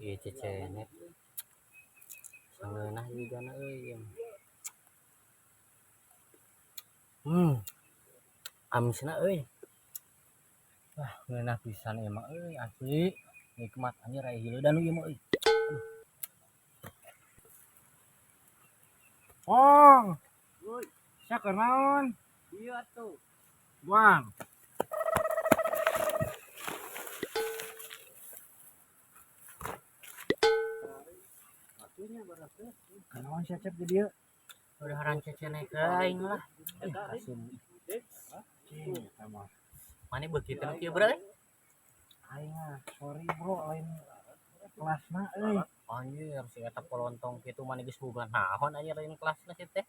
Ieu cecenet. Sangeunah jigana euy ieu mah. Amisna euy. Wah, ngeunah pisan ieu mah euy, asli. Nikmat anjir aya hileudan ieu mah euy. Pong. Sia keur naon? Iya atuh. Buang. Kunaon sia, Cep, di dieu? Udah haran cecenek aing lah. Eh, kasum. Cing, eta mah. Mane beuki teh kieu, bro? Aing mah sorry bro, lain kelasna euy. Anjir, si eta polontong kitu mane geus boga naon anjir lain kelasna si teh.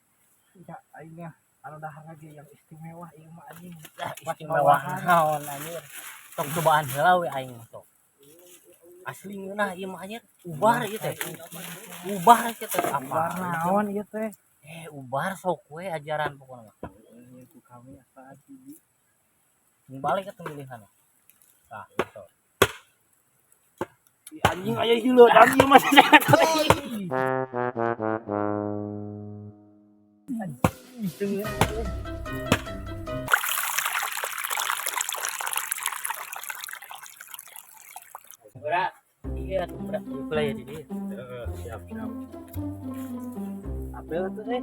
Ya aing mah anu dahar lagi yang istimewa ieu mah anjing. Lah, istimewa naon anjir. Sok cobaan heula we aing mah sok. Asli ngeunah ieu mah anjir, ubar ieu teh. Ubar ieu teh apa? Ubar naon ieu teh? Eh, ubar sok we ajaran pokona mah. Ku kami asa hiji. Balik ke pemilihan. Tah, sok. Ih, anjing aya hileudan ieu mah. Bra, iya tuh bra, mulai ya jadi. Heeh, siap siap. Apel atuh eh.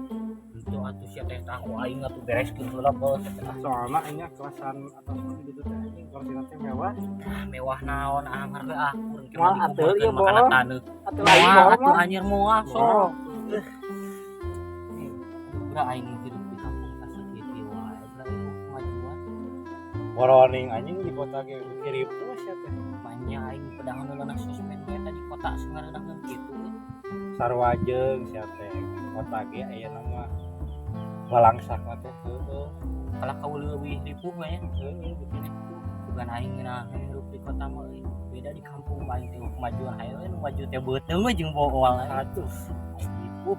Itu atuh sia teh tahu aing atuh bereskeun heula bos. Soalna aing kelasan atas mah gitu teh anjing kursi teh mewah. Ah, mewah naon anger we ah kurang Moal atuh ieu makana bohong. taneuh. Atuh lain Moal bohong atuh mah. anjir moal sok. Bra aing hidup di kampung sakieu wae bra ieu kemajuan. Boroning anjing di kota ge beuki ripuh sia teh. Manya aing pedangan heula na sosmed we tadi kota sangareunahkeun kitu. Sarua jeung sia teh kota ge aya nama balangsakna teh heueuh. Kalah kau leuwih ripuh we nya. Heueuh beuki ripuh. Bukan aing ngeunah hirup di kota mah euy. Beda di kampung mah aing teh kemajuan hayo we nu maju teh beuteung we jeung bool. Atuh Aing ripuh.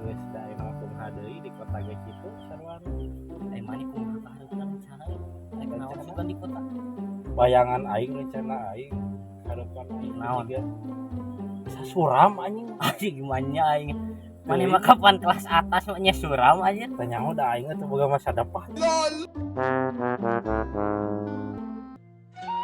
Geus da aing mah kumaha deui di kota ge kitu sarua. Aing mah kumaha kaharepna rencana euy. Aing naon sugan di kota. Bayangan aing rencana aing harapan aing Naon? juga suram anjing. Anjing gimana aing. Mane mah kapan kelas atas mah nya suram anjir. Tanya udah aing teh boga masa depan.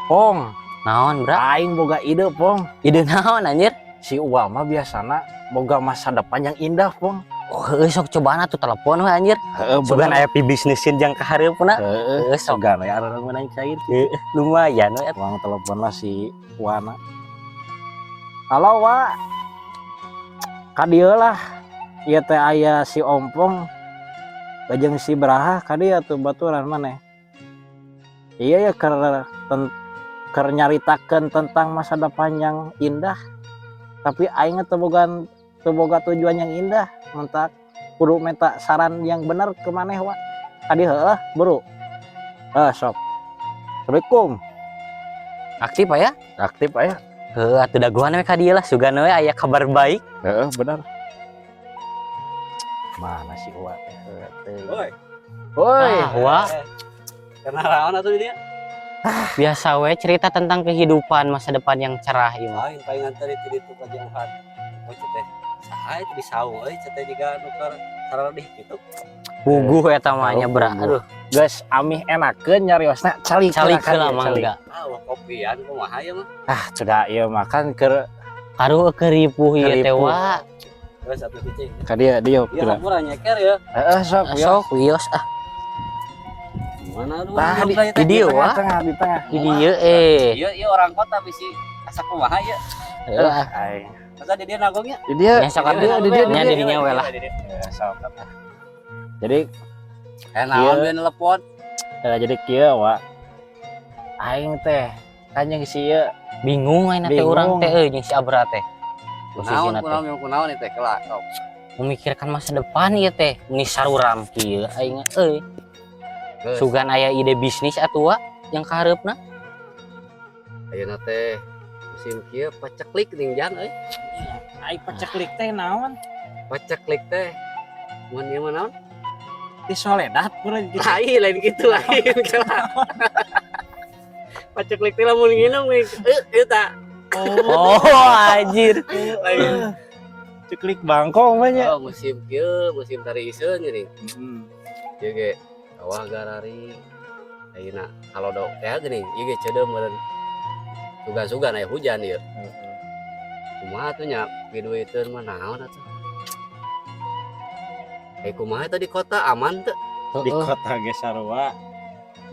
Pong, Naon, Bra? aing boga ide, Pong. Ide naon anjir? Si Uwa mah biasana boga masa depan yang indah, Pong. Oh, heueuh sok cobaan atuh telepon we anjir. Heeh, Sugan aya pibisnisin jang ka hareupna. Heeh, Heueuh sok sugan aya arurang menang cair. Heueuh, lumayan we. Uang telepon lah si Wana. Halo, Wa. Ka dieu lah. Ieu teh aya si Ompong bajeng si Braha ka dieu tuh baturan maneh. Iya ya keur nyaritakeun tentang masa depan yang indah. Tapi aing teu boga tujuan yang indah, mentak kudu minta saran yang bener ke maneh, Wa. Ka dieu heueuh, buru. Heuh, sok. Assalamualaikum. Aktif aya? Aktif aya. Heueuh atuh dagoan we ka dieu lah sugan we aya kabar baik. Heeh, bener. Mana si Uwa teh? Heueuh teh. Woi. Woi. Ah, Wa. Karena rawan atuh dia. Biasa we cerita tentang kehidupan masa depan yang cerah ieu mah. Lain palingan tadi ti ditu kajauhan. Oh teh. Saha itu di saung euy teh jiga nu keur sararedih kitu. Puguh eta mah nya, Bra. Aduh, Geus amih enakeun nyariosna calik calik heula mah enggak. Ah, wah kopian kumaha ieu mah. Ah, sudah ieu mah kan keur Karu keur ripuh ieu teh, Ripuh. Wa. Terus atuh cicing. Ka dieu dieu. Ieu hampura nyeker ya. Heeh, sok Ah, sok wios ah. Mana lu? Tah, Di dieu, Wa. tengah di tengah. Di dieu eh. Ieu ieu orang kota bisi asa kumaha ieu. Heueuh ah. Aing. Masa di dieu nagongnya? Di dieu. Nya sok Di dieu, di dieu, di nya dieu. dirinya we lah. Ya, sok. Jadi Eh naon Ieu. we nelepon? Jadi kieu, Wa. Aing teh kan jeung si ieu Bingung aing teh Bingung. urang teh euy jeung si Abra teh. Kunaon Posisina teh. kunaon yang kunaon ieu teh kelak sok. Memikirkan masa depan ieu teh meni saruram kieu aing euy. Geus. Sugan aya ide bisnis atuh wa yang kahareupna. Ayeuna teh musim kieu paceklik ning jan euy. Aing paceklik teh naon? Paceklik teh mun ieu mah naon? Di soledat pura gitu. Lain lain gitu lain kelak. Paceklik teh lamun nginum ieu tah. Oh, anjir. Lain ceklik bangkong mah nya. Oh, musim kieu, musim tari iseun geuning. Ieu ge sawah garari. Ayeuna halodo teh geuning, ieu ge ceudeum meureun. Sugan-sugan aya hujan ieu. Kumaha tuh nya piduiteun mah naon atuh. Eh kumaha teh di kota aman teu? Di kota ge sarua.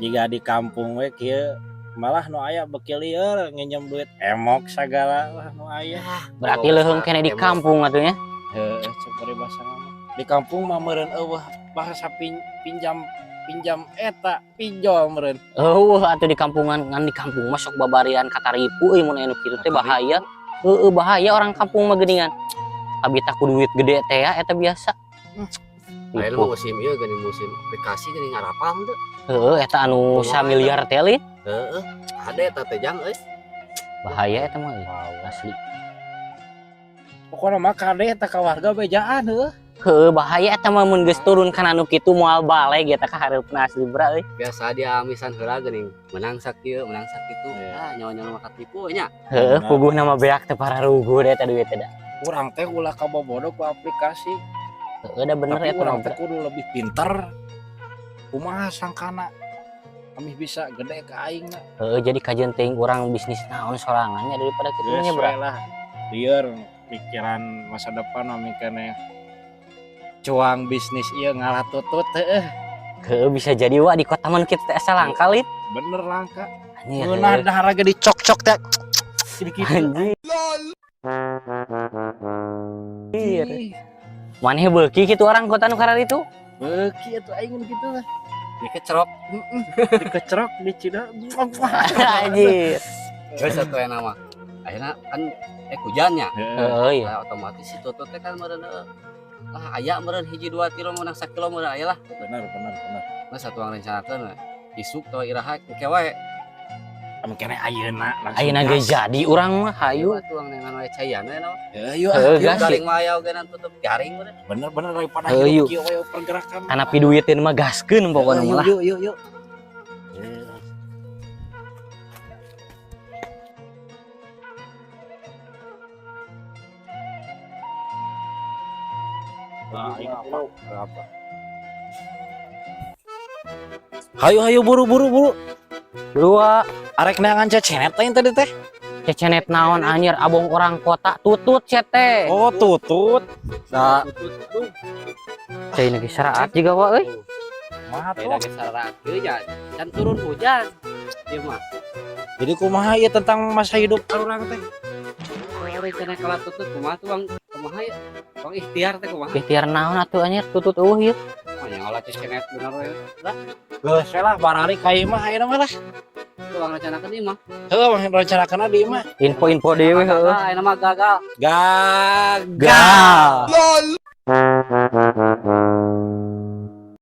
Jika di kampung we kieu malah nu aya beuki lieur nginjem duit emok sagala lah nu aya. Berarti leuheung keneh di kampung atuh nya. Heeh, cek paribasa mah. Di kampung mah meureun eueuh bahasa pinjam pinjam eta pinjol meureun. Eueuh atuh di kampungan ngan di kampung mah sok babarian kataripu euy mun aya nu kitu teh bahaya. Heeh, bahaya orang kampung mah geuningan. Kabita ku duit gede teh ya eta biasa. Ayeuna mah musim ieu geuning musim aplikasi geuning ngarapal teu. Heeh, eta anu samiliar teh lin. Heeh, ada eta teh jang euy. Bahaya eta mah euy. Asli. Pokona mah kade eta ka warga bejaan heuh. Heuh, bahaya eta mah mun geus turun kana nu kitu moal baleg eta ka hareupna asli bra euy. Biasa dia amisan heula geuning, menang sakieu, menang sakitu. Iya. Ah, nyawa-nyawa mah katipu nya. Heuh, puguhna mah beak teh pararuguh eta duit teh da. Urang teh ulah kabobodo ku aplikasi. Heeh, da bener Tapi eta urang mah. teh kudu lebih pinter. Kumaha sangkana kami bisa gede ke aing na. Heeh, jadi kajian teuing urang bisnis naon sorangannya daripada kitu nya Geus bra. we lah. Lieur pikiran masa depan mah mikirnya cuang bisnis ieu ngalah tutut heuh. Heuh, bisa jadi wa di kota mah kitu teh asa langka lin. Bener langka. Anjir. Ngeunah dahar ge dicok-cok teh. Jadi kitu. Anjir. Maneh beuki kitu orang kota nu karar itu. Beuki atuh aing nu kitu lah. Dikecerok. Heeh. Dikecerok dicida. Anjir. Geus atuh aya mah. Ayeuna kan hujannya. Heeh, iya. Nah, otomatis si tutut teh kan meureun lah aya meureun hiji 2 kilo menang sakilo meureun aya lah. Bener bener bener. Nah satu ang rencanakeun we. Isuk atawa iraha engke wae. Ame kene ayeuna langsung. Ayeuna ge jadi urang mah hayu. Atuh ang nengan wae caian we naon. Hayu Heuh, ah. gas. Garing mah aya oge tutup garing meureun. Bener bener daripada Hayu. hirup kieu we pergerakan. Kana piduiteun mah gaskeun pokona mah lah. Yuk yuk yuk. Apa? Hayu hayu buru buru buru. Dua Arek neangan cecenet teh tadi teh. Cecenet naon anjir abong orang kota tutut cete. Oh tutut. Nah, Cai lagi seraat juga wa euy. mah Beda tuh. ge sararat kieu nya. Can turun hujan. Ieu mah. Jadi kumaha ieu tentang masa hidup urang teh? Rencana kalah tutut kumaha tuh bang kumaha ya? Bang ikhtiar teh kumaha? Ikhtiar naon atuh anjir tutut eueuh ieu. Mah nya ngolah cecenet bener we. Lah, Geus we lah barari ka imah ayeuna mah lah. tuh bang rencanakeun ieu mah. Heuh, mah rencanakeun di imah. Info-info deui heueuh. Gagal, ayeuna mah gagal. Gagal. Gagal.